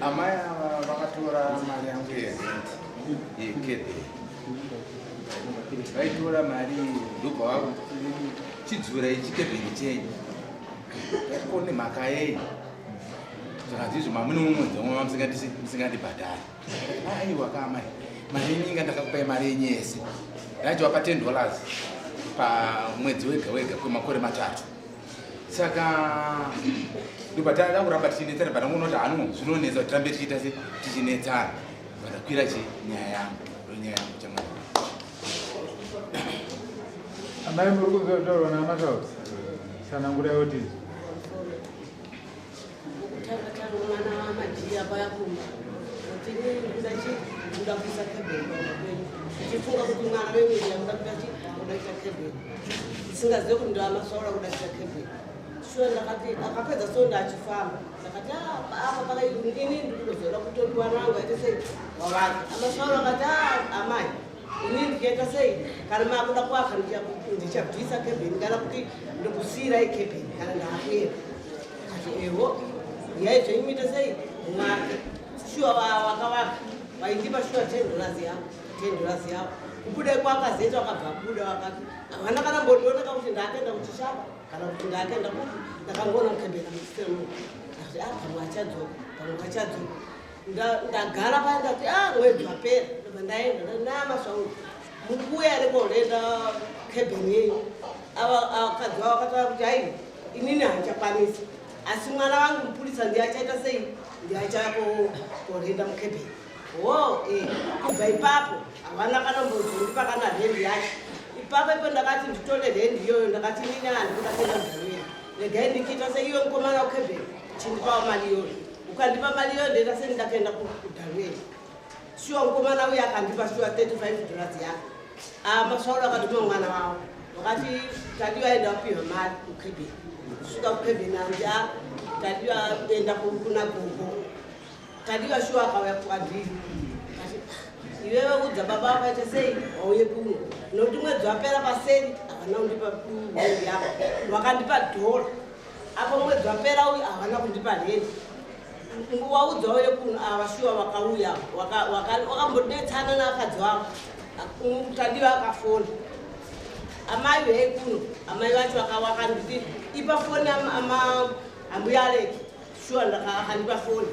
Amai ava vakatora mari yangu yerent yekebheni. Vaitora mari ndobva vakuti, "Chidzurai chikebheni chenyu." Ko nemhaka yei? Zvakanzi izvo mamune mumwedzi wamwe musingandibhadhari. Aiwa ka amai, mari yenyu inga ndakakupai mari yenyu yese. Ndaichiwapa $10 pamwedzi wega wega kwemakore 3. Saka ndobva tada kuramba tichinetsana, pandangoona kuti hano zvinonetsa kuti tirambe tichiita se tichinetsana, vandakwira chi nyaya yangu, ndo nyaya yangu chamwari. Amai, muri kunzwa kutaurwa naMasauro? Tsanangurai kuti Kutanga tanga mwana wamajiya paya kumba kuti inini ndikuda chi ndikuda kuisa cabin pamba kwenyu, ndichifunga kuti mwana wemiri akuda kuita chi kuda kuita cabin, ndisingazive kuti ndoamasaura kuda kuita cabin. Shuwa ndakati akapedza so ndachifamba, ndakati, "Ah, apa paka ini ndikutozoda kutoti wana wangu aite sei wavake." Amasaura akati, "Ah, amai, ini ndichaita sei kana makuda kuaka ndichabvisa cabin kana kuti ndikusiyirai cabin kana ndaakuenda." Ati, "Eho, yai zvenyu, sei mwake." Shuwa wakavaka vaindipa shuwa $10 yavo, $10 yavo. Kubuda kwakazeta wakabva buda, wakati havana kana mbondioneka kuti ndaakaenda kuchishava kana kuti ndaakaenda kupi. Ndakangoona mukebhena musitemu, ndati, "A, pamwe achadzoka, pamwe achadzoka." Ndagara paya, ndati, "A, mwedzi wapera." Ndobva ndaenda namaSvauri, "Mukuuya here korenda cabin yenyu?" Ava akadzi vavo akataura kuti, "Hai, inini handichakwanisi, asi mwana wangu mupurisa ndiye achaita sei, ndiye achauya korenda mucabin." Wo kubva ipapo havana kana mbozondipa kana rendi yacho. Ipapo ipo ndakati nditore rendi iyoyo. Ndakati, "Inini handikuda kuenda muDarwin, regai ndichiita seiyo mukomana wecabin, chindipawo mari iyoyo. Ukandipa mari iyoyo, ndoita sei ndakaenda kuDarwin." Shuwa mukomana uyo akandipa shuwa $35 yake. Masvauro akatuma mwana wavo, wakati, "Tadiwa, enda wapiwa mari kucabin." Kusvika kucabin, hanzi, "A, Tadiwa, enda kuna gogo." Tadiwa shuwa akauya kwandiri ati, "Iwewe udza baba vakaita sei wauye kuno, nokuti mwedzi wapera paseri havana kundipa rendi yavo, wakandipa dhola apo mwedzi wapera uyu havana kundipa rendi. Waudza uye kuno." Ava shuwa vakauya, wakambonetsana naakadzi wavo. Tadiwa akafona, "Amai, uyai kuno." Amai vacho wakanditi, "Ipa foni ambuya Aleki." Shuwa akandipa foni.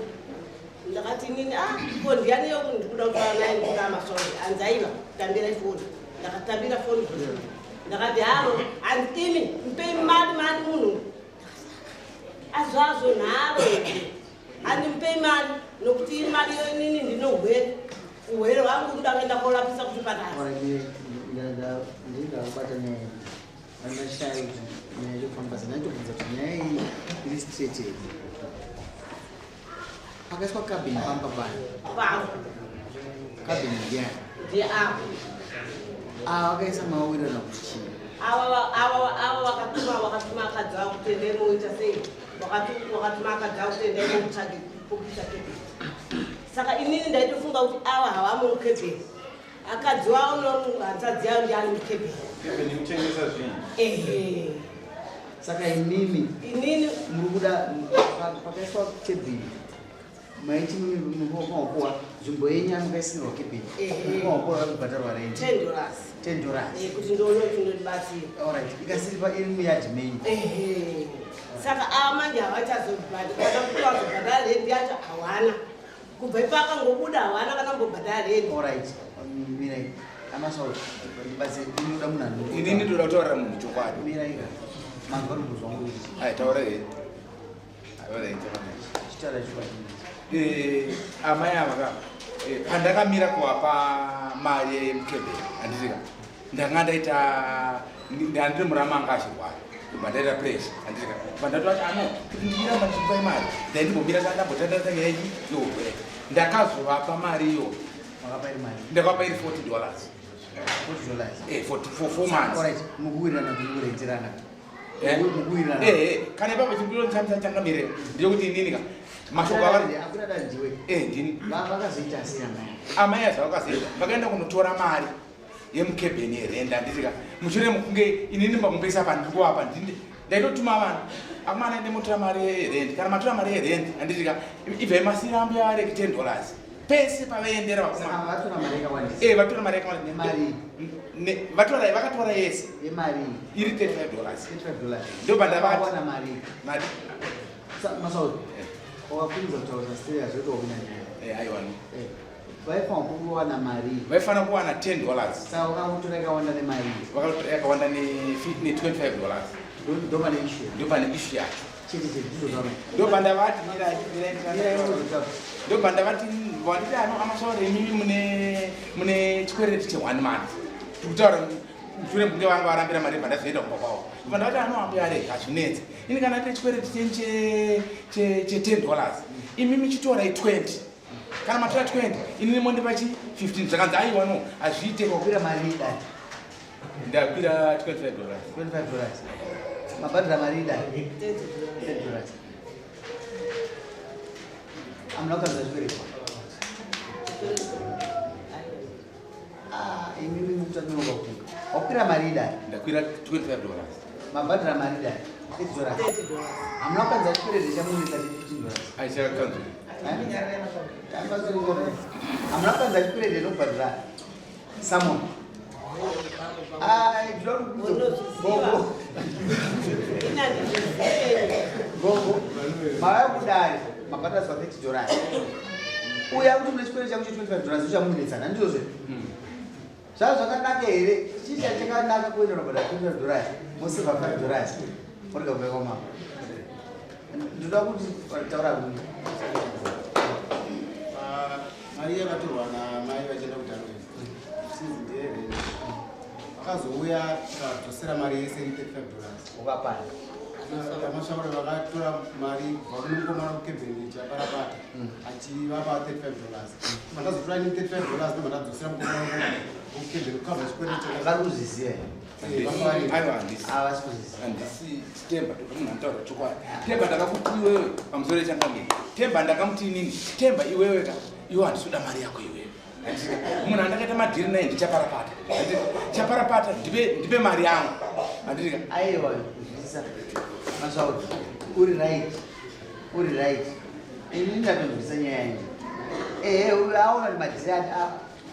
Ndakati inini, "Ah, ko ndiani yo ndikuda kutaura naye? Ndikuda amasori." Anzi, "Aiva, tambirai foni." Ndakatambira foni. Ndakati, "Hello." Hanzi, "Imi mupei mari, mari munhu azvazvo nharo." Handi, "Mupei mari nokuti mari iyo inini ndinohwere, uhwere hwangu ndoda kuenda korapisa kuchipatara." Ndingabata nyaya andashaya kuti nyaya yekufamba sei. Ndaitobvunza kuti nyaya iyi iri straight here. Pakaiswa cabin pamba pano? Pangu. Cabin ndiani? Ndiye avo. Ava vakaisa mawirirana kuti chii? Ava wakatuma akadzi avo kuti endai moita sei, wakatuma akadzi avo kuti endai momutsvage pokuisa cabin. Saka inini ndaitofunga kuti ava havamo mucabin, akadzi wavo nohanzadzi yavo ndiani mucabin. Cabin kutengesa zvinhu. Ehe. Saka imimi Inini muri kuda pakaiswa cabin, maiti mawapuwa nzvimbo yenyu yamakaisirwa cabin? Ehe. Mawapuwa kubhadharwa rendi? $10. $10. Kuti ndione kuti ndondibatsira. Alright, ikasiri iri muyadhi menyu? Ehe. Saka ava manje havachazobhadhara, kana kuti vazobhadhara rendi yacho hawana. Kubva ipo akangobuda, hawana kana kumbobhadhara rendi. Alright, mirai, amasauro, ndibatsire, inoda munhu ano Inini ndoda kutaurira munhu chokwadi. Mirai ka, manzwa rumbuzo wangu? Ai, taura here. Alright. Chitaura chokwadi. Amai ava ka, pandakamira kuvapa mari yemucabin, handitika, ndanga ndaita ndandiri murama anga achirwara, ndobva ndaita pressure, handitika. Pandatoti ano kuti ndichiramba ndichipai mari, ndaindimbomira ndambotandasa nyaya iyi yourwere. Ndakazovapa mari iyoyo. Wakapa iri mari? Ndakavapa iri $40. $40? For 4 months. Alright, mukuwirirana kuti kurenjerana? Eh? Mukuwirirana? Kana ipapo chindiro changamire ndechekuti inini ka mashoko avari Hakuna dandiwe. Ndini. Vakazoita sei amai? Amai azvavakazoita, vakaenda kunotora mari yemucabin yerenda, handitika, mushure mekunge inini mbamupesa pa ndikuvapa. Ndaitotuma vana akomana ende motora mari yerendi. Kana matora mari yerendi, handitika ibvai masira ambuya vareki $10 pese pavaendera vakomana. Vatora mari yakawandisa. Eh, vatora mari yakawandisa. Nemari. Vatora, vakatora yese. Yemari. Iri $35. $35. Ndobva ndavati. Vawana mari. Mari. Masauri. Wakakurumidza kutaura story hazvoita kunyanya. Eh, aiwa. Eh. Vaifanira kuwana mari. Vaifanira kuwana $10. Saka vakakutora yakawanda nemari. Vakakutora yakawanda ne $25. Ndopane issue. Ndopane issue yacho. Chete chete ndizvo zvavo. Ndobva ndavati mirai, mirai, mirai. Ndobva ndavati vanditi ano amasauri imimi mune chikwereti che 1 month. Tikutaura mushure mekunge vanga varambira mari bva ndazoenda kumba kwavo. Ndobva ndavati ano ambuya arega hazvinetsi. Ini kana ndine chikwereti chenyu che $10. Imimi chitorai 20. Kana matora 20, inini mondipa chi 15. Zvakanzi aiwa no, hazviite. Wakwira mari idai. Ndakwira $25. $25. Mabhadhara mari idai. $30. Hamuna kukanza chikwereti. Ah, imimi mukutanonoka kufunga. Wakwira mari idai. Ndakwira $25. Mabhadhara mari idai. $30. Hamuna kukanza chikwereti chamunetsa che $15. Aichakakanzwa. Hamuna kukanza chikwereti inobhadhara someone. Ai, ndinoda kukuudza. Gogo. Gogo. Mauya kudare, mabhadhariswa $30. Uya kuti mune chikwereti changu che $25 uchamunetsana, ndizvozvo here? Zvava zvakanaka here? Chii chakanaka kuenda unobhadhara $25, mosevha $5, morega kuuya kwamambo? Ndinoda kuti taura kuno. Mari yakatorwa namai vachienda kuDarwin zvinzi ndeyerent. Vakazouya tikadzosera mari yese iri $35. Ukapana. Amashauri vakatora mari kubva kune mukomana kuKebheni chaparapata achivapa $35. Mandazotora ini $35 ndobva ndadzosera mukomana kuKebheni kukavha chikwereti. Vari kuzviziva here? Aiwa, handisi. Havasi kuzviziva. Handisi Temba, munhu anotaura chokwadi. Temba ndakakuti iwewe pamusoro yechangamire. Temba ndakamuti inini, Temba iwewe ka, iwe handisi kuda mari yako iwewe. Munhu andakaita madhiri naye ndichaparapata. Chaparapata ndipe mari yangu. Handiti? Aiwa, kuzwisisa. Mashauri, uri right. Uri right. Ini ndatonzwisisa nyaya yangu. Ehe, uyu aona kuti madhiri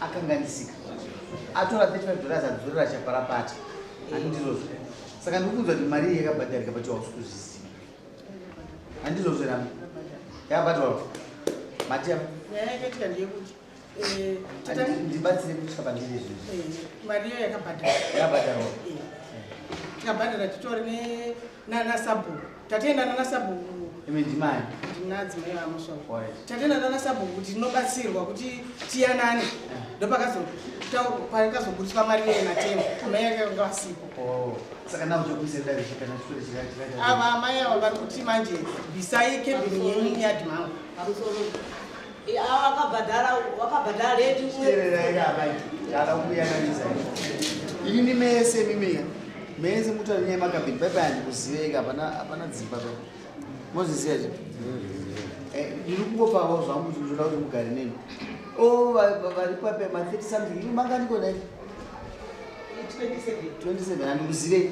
akanganisika. Atora $35 adzorera chaparapata. Handizvozvo. Saka ndikuudza kuti mari iyi yakabhadharika but hausi kuzviziva. Handizvozvo here? Yakabhadharwa. Mati apa. Nyaya yakaitika ndeyekuti Ndibatsire kusvika pandiri izvozvo. Mari iyo yakabhadharwa. Yakabhadharwa. Tikabhadhara titori nanasabhuku. Tatienda nanasabhuku. Imi ndimani? Ndinadzimai vamusoro. Alright. Tatienda nanasabhuku kuti tinobatsirwa kuti tiyanane. Ndopakazobudiswa mari iyoyo naTemba. Amai ake vanga vasipo. Oh, saka nawo chokuisira dare chikana chikwereti chika. Ava amai ava vari kuti manje bvisai kebhini yenyu muyadhi mangu. Pamusoro. Ava wakabhadhara, wakabhadhara renti. Teererai amai, ndada kuyananisa. Inini mese mimika. Mese mutaura nyaya yemakabhini paipai handikuziveka, hapana dzimba pa. Mozviziva che? Ndiri kungopawo zvangu kuti ndinoda kuti mugare neni. Oh, vari pape ma 30 something. Imi manganiko nai? 27. 27 handikuzivei.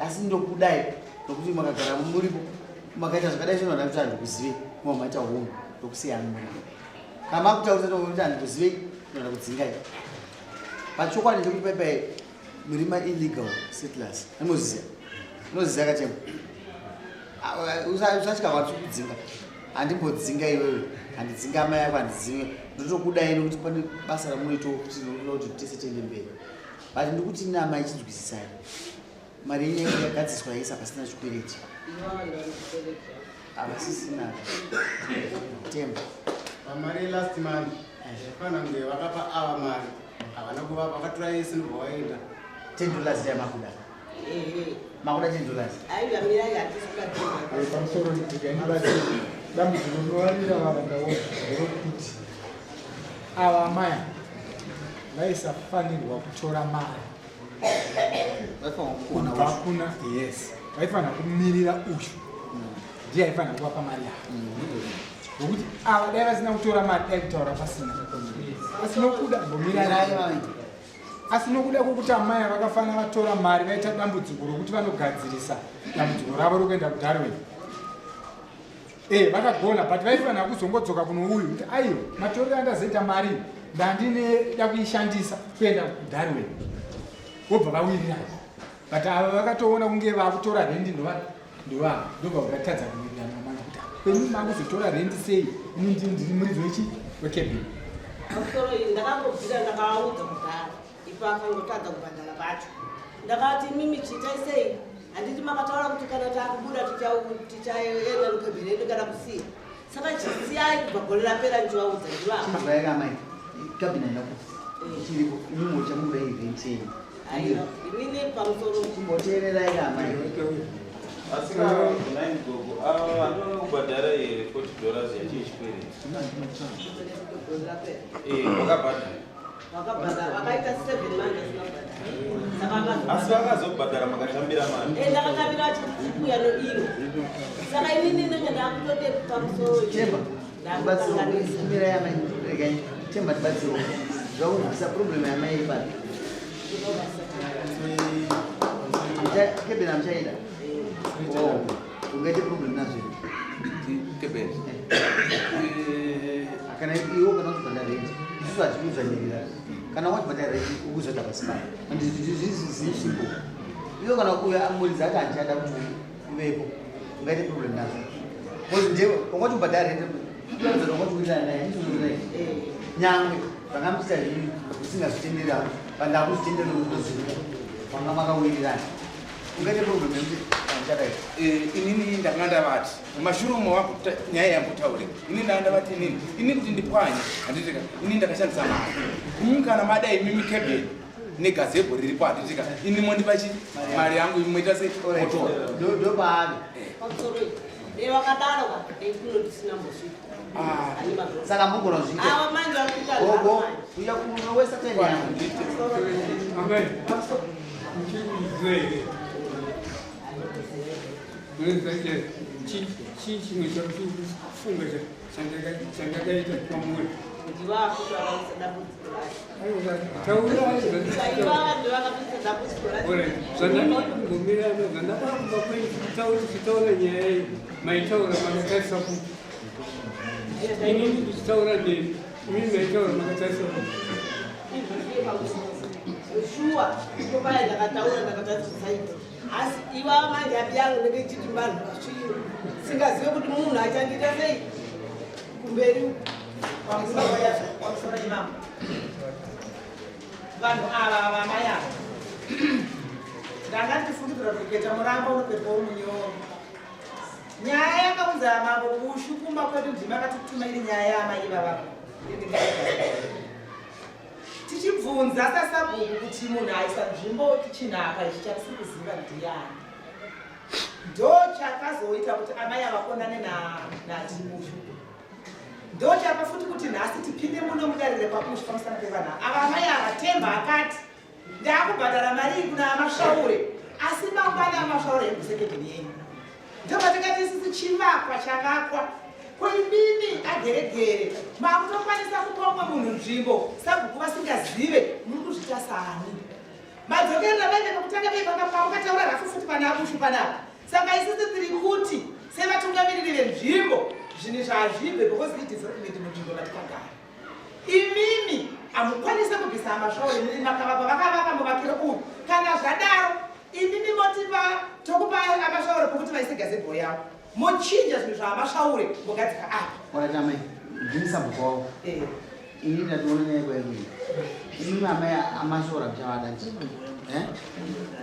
Asi ndokudai nokuti makagara muripo. Makaita zvakadai zvino ndakuti handikuzivei. Mwa maita hunhu ndokusiyana muripo. Kana makutaurisa ndokuti handikuzivei, ndinoda kudzingai. Pachokwadi ndekuti paipai muri ma illegal settlers. Unoziva? Unoziva kachema? Usatya kwati kudzinga. Handimbodzinga iwewe. Handidzinga amai ako, handidzinga. Ndotokudai nekuti pane basa ramunoita kuti ndinoda kuti tese tiende mberi. But ndikuti ini amai chinzwisisai. Mari yenyu yakagadziswa yese pasina chikwereti. Havasisina. Temba. Pamari yelast month, vaifanira kunge vakapa ava mari. Havana kuvapa, vakatora yese ndobva vaenda. $10 yamakuda. Makuda $10. Aiwa, mirai, hatisi kuda $10. Pamusoro ndiganibatsire. Dambudziko rinovarira vava ndaona nderekuti ava amai vaisafanirwa kutora mari kubva kuna, yes, vaifanira kumirira uyu ndiye aifanira kuvapa mari yavo, nokuti ava dai vasina kutora mari dai kutaura pasina asinokuda mbomirai. Asi nokuda kwokuti amai vakafanira vatora mari vaita dambudziko rokuti vanogadzirisa dambudziko ravo rokuenda kuDarwin. Eh, vakagona but vaifanira kuzongodzoka kuno uyu kuti aiwa matorero andazoita mari ndandine da kuishandisa kuenda kuDarwin. Vobva vawirirana. But ava vakatoona kunge vakutora rendi ndova ndova ndobva vakatadza kuwirirana manje kuti kwenyu makuzotora rendi sei ini ndiri muridzi wechi wekebhini. Pamusoro iyi ndakambobvira ndakavaudza kudhara ipo akangotadza kubhadhara pacho. Ndakati imimi chiitai sei? Handiti makataura kuti kana takubuda tichaenda nukebhini yedu kana kusiya. Saka chisiyai kubva gore rapera ndichivaudza ndivava. Chimboyai amai, kabhini haina kufa. Ichiripo, imimi chamuda irent yenyu. Aiwa, inini pamusoro. Chimboteererai amai. Asi kana gogo, ava vanhu kubhadhara here $40 yacho yechikwereti? Gore rapera. Eh, vakabhadhara. Vakabhadhara, vakaita 7 months asina kubhadhara. Saka Asi vakazobhadhara makatambira mari. Eh, ndakatambira chikuya noino. Saka inini ndinenge ndakutote pamusoro. Temba, Ndakukanganisa. mirai amai, regai. Temba tibatsiro. Zvakubvisa problem yamai iri pano. Kebheni hamuchaida? Oh, ungaite problem nazvo here? Kebeni. Kana iwo kana uchibhadhara rent, isusu hatikudzvanyirira. Kana wachibhadhara rent, ukuzoita pasi pano. And zviri simple. Iwo kana uyo muridzi ati handichada kuti uvepo, ungaite problem nazvo. Because ndiwe ungati ubhadhara rent, unodzora ungati uwirirana naye, handizvo nyangwe zvangamuita zvii usingazvitenderamo, but ndakuzvitendera nokutozviita manga makawirirana. Ungaite problem yekuti handichada izvi. Eh, inini ndakanga ndavati mumashure umo wambokuta nyaya yambotaurika, inini ndanga ndavati inini ini kuti ndipwanye handitika, inini ndakashandisa mari, imimi kana mada imimi kebheni negazebo riripo handitika, ini mondipa chi mari yangu, imi moita sei motora. Ndopaari. Pamusoro iyi. Dei wakadaro ka, dei kuno tisina mbosvika. Ah. Ani mazvo. Saka mugona kuzviita. Ava manje vari kuita Gogo, nharo manje. uya kunowesa time yangu. Amai, muchikuziva here? Munoziva chii chimwe chakufunga chandakaita kwamuri? Ndivakuti vakaisa dambudziko racho. Taurai. Ivava ndivakapisa dambudziko racho. Zvandakakumbomira, zvandakakumba kwenyu tichitaura nyaya iyi, maitaura makatarisa kupi? Inini ndichitaura neni, imini maitaura makatarisa kupi? Shuwa, iko paya ndakataura ndakatarisa side. Asi ivava manje abi yangu ndenge ichiti vanhu vasviro. Singazive kuti munhu achandiita sei kumberi. Pamusoro imamo, vanhu ava vamai ava, ndanga ndichifungidzira kuti kuita murambo unopetwa uri munyoro. Nyaya yakaunza mambo Bushu kumba kwedu ndima akatituma iri nyaya yaamai ivavavo. Tichibvunza sasabhuku kuti munhu aisa nzvimbo tichinhapa ichi chatisiri kuziva ndiani, ndo chakazoita kuti amai avakonane naTibushu. Ndo chapa futi kuti nhasi tipinde muno mudarire paBushu pamusana pevanhu ava amai ava. Temba akati ndaakubhadhara mari iyi kuna amasvaure, asi mangwana amasvaure ekusekebheni yenyu. Ndopatikati isusu chivakwa chavakwa kuimimi ageregere makutokwanisa kupa umwe munhu nzvimbo sabhuku vasingazive, muri kuzvita sani? Madzokerera vaende pekutanga pamukataura rafu futi pana aBushu panapa. Saka isusu tiri kuti sevatungamiriri venzvimbo, zvinhu zvazvibve because idevelopment munzvimbo matikagara. Imimi hamukwanisi kubvisa amasvaure, muri makavapa vakavaka muvakiro uyu. Kana zvadaro, imimi motipa tokupa amasvaure pokuti vaise gazebo yavo, mochinja zvinhu zvaamasvaure mogadzika apa. Wakati amai, ndini sabhuku wavo. Ini ndationa nyaya kwairi. Imimi amai amashora muchavada nje. Eh?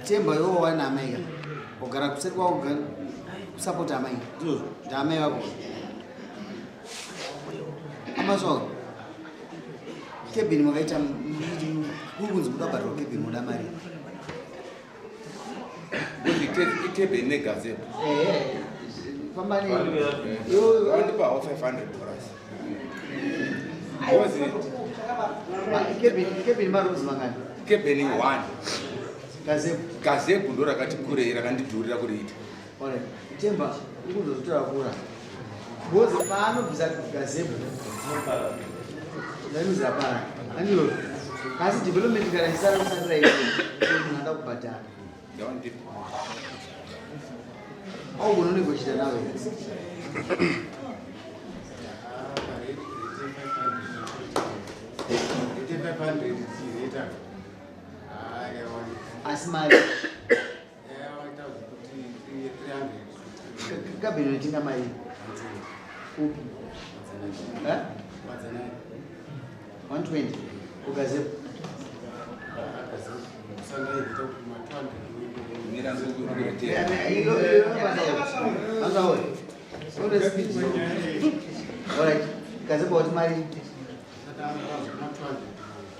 Temba iwo wana amai ka. Ugara kuseri kwako kusapota amai. Ndizvo. Ndaamai vako. Amasvaura. Kebhini makaita kuri kunzi mukabhadharwa kebhini muda mari. Ikebheni negazebo. Eh. Famba ne. Vandipawo $500. Kebhini marooms mangani? Kebheni 1. Gazebo. Gazebo ndo rakati kurei rakandidhurira kuriita. Alright. Temba, ukuzotora kura. Because paanobvisa gazebo. Ndainzi hapana. Andilo. Asi development kana isara kusarira iwe munhu anoda kubhadhara. Augona unegochita nawe. Asi mari kabhini unotenga mari upi? 120 ugazepo. Gazebo wati mari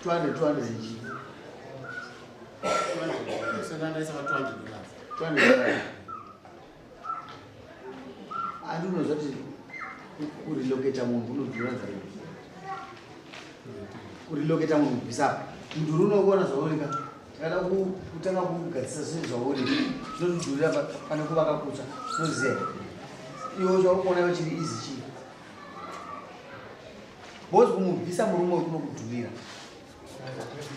200 200 nji 200. Andi unoziva kuti kurelocata munhu kunodhura zaidi. Kurelocata munhu kubvisa apa mudhuri unokuona zvaurika takada kutanga kugadzisa zvinhu zvauri zvinotidhurira pane kuvaka kutsva. Unoziva iwe chauri kuona iwe chiri easy chii? Because kumubvisa murume uyu kunokudhurira,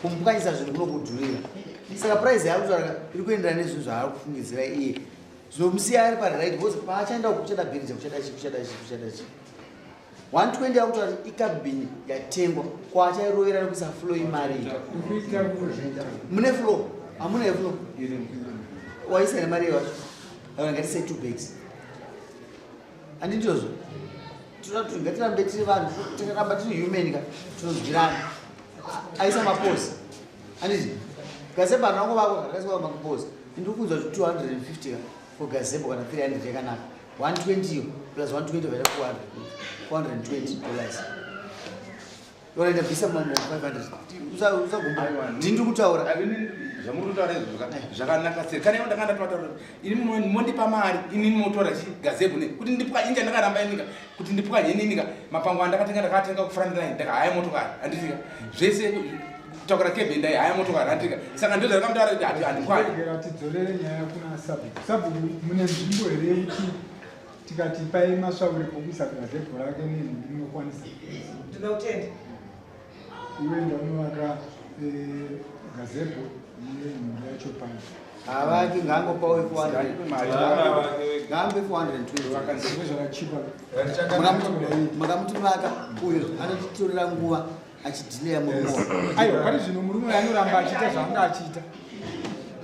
kumupwanyisa zvinhu kunokudhurira. Saka price yaari kutaura iri kuenderana nezvinhu zvaari kufungidzira iye. Zvomusiya ari paright because paachaenda uku kuchada bhirija, kuchada chii, kuchada chii, kuchada chii. 120 yakutora kuti ikabhini yatengwa kwaachairovera nekuisa flow imari. Mune flow? Hamuna yeflow? Waisa nemari yacho. Ngatisei 2 bags. Handindizvo? Ngatirambe tiri vanhu, tikaramba tiri human ka tinonzwirana. Aisa maposi. Handiti? Gazebo anongo vako kakaiswa maposi. Ndiri kunzwa kuti 250 ka for gazebo kana 300 yakanaka. 120 iyo plus 120 vaita 400. 420 dollars. Unoenda bvisa mambo 500. Usagumba. Ndini kutaura. Zvamuri kutaura izvo zvakanaka sei? Kana ivo ndakanga ndatotaura ini mondipa mari, ini motora chi gazebo ne kuti ndipwanye inga ndakaramba inika kuti ndipwanye ini ka mapango andakatenga ndakatenga ku front line ndakahaya motokari handitika zvese kutakura kebhe ndai haya motokari handitika saka ndizvo zvakamutaura kuti hati handipwanye. Regera tidzorere nyaya kuna sabhuku. Sabhuku mune nzvimbo here yekuti tikati pai masvauri pokuisa gazebo rake nenhumbi munokwanisa? Ndinotenda. Iwe ndaunovaka gazebo nenhumbi yacho pano. Havaki ngaangopawo 400. Ngaambe 420. Zvakachipa. Makamuti vaka uyo anotitorera nguva achidhileya murume. Aiwa, pari zvino murume uyu anoramba achiita zvaanga achiita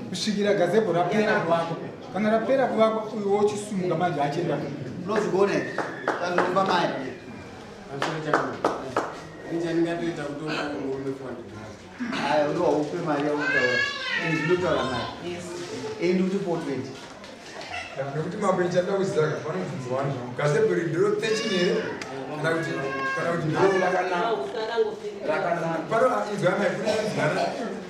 kusvikira gazebo rapera kuvakwa. Kana rapera kuvakwa uyu wochisumuka manje achienda. Unozvigona here? Kanoromba mari. Ndingatoita kutora murume 400. Aya, unowa upe mari yautaura. Ini ndinotaura mari. Ini ndikuti 420. Nekuti mambo ichada kuziva panobvunzwa vanhu zvangu. Gazebo iri ndiro 13 here? Kana kuti ndiro rakanaka. Pano inzwa mai kune nzana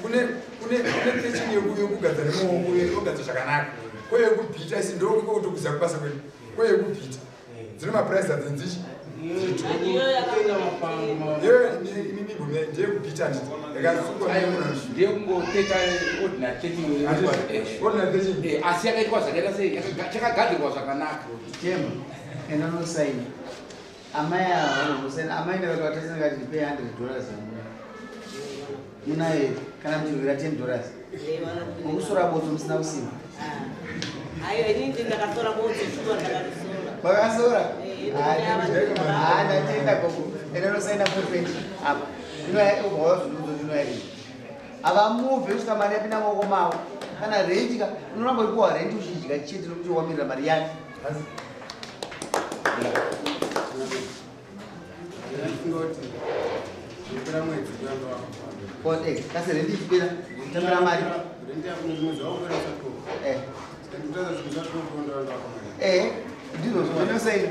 kune kune kune 13 yekugadzira nemaoko yekugadzira zvakanaka. Ko yekubhita isi ndiro kutokuziva kubasa kwedu. Ko yekubhita. Dzine maprice adzinzichi. Ndeyekubhita nditi. Yakasungwa nemunhu. Ndeyekungoteta ordinary 13. Ordinary 13. Asi yakaitwa zvakaita sei? Chakagadzirwa zvakanaka. Tema, enda unosaina. Amai ava vanonosaina. Amai ndakati vatese ndakati ndipei 100 dollars yangu. Munayo kana muchirwira 10 dollars. Mukusora botso musina kusimba. Aiwa, inini ndakasora botso, shuwa ndakarisora. Makasora? Ndatenda gogo. Enda unosaina 420 apa. Ubva wazvinudza ndinoyarira. Havamuvhe kusvika mari yapinda mumaoko mavo. Kana renti ka unoramba uchipiwa renti uchidya chete nokuti wamirira mari yake. Kasi renti ichipera tambira mari. Ndizvo zvinosaina.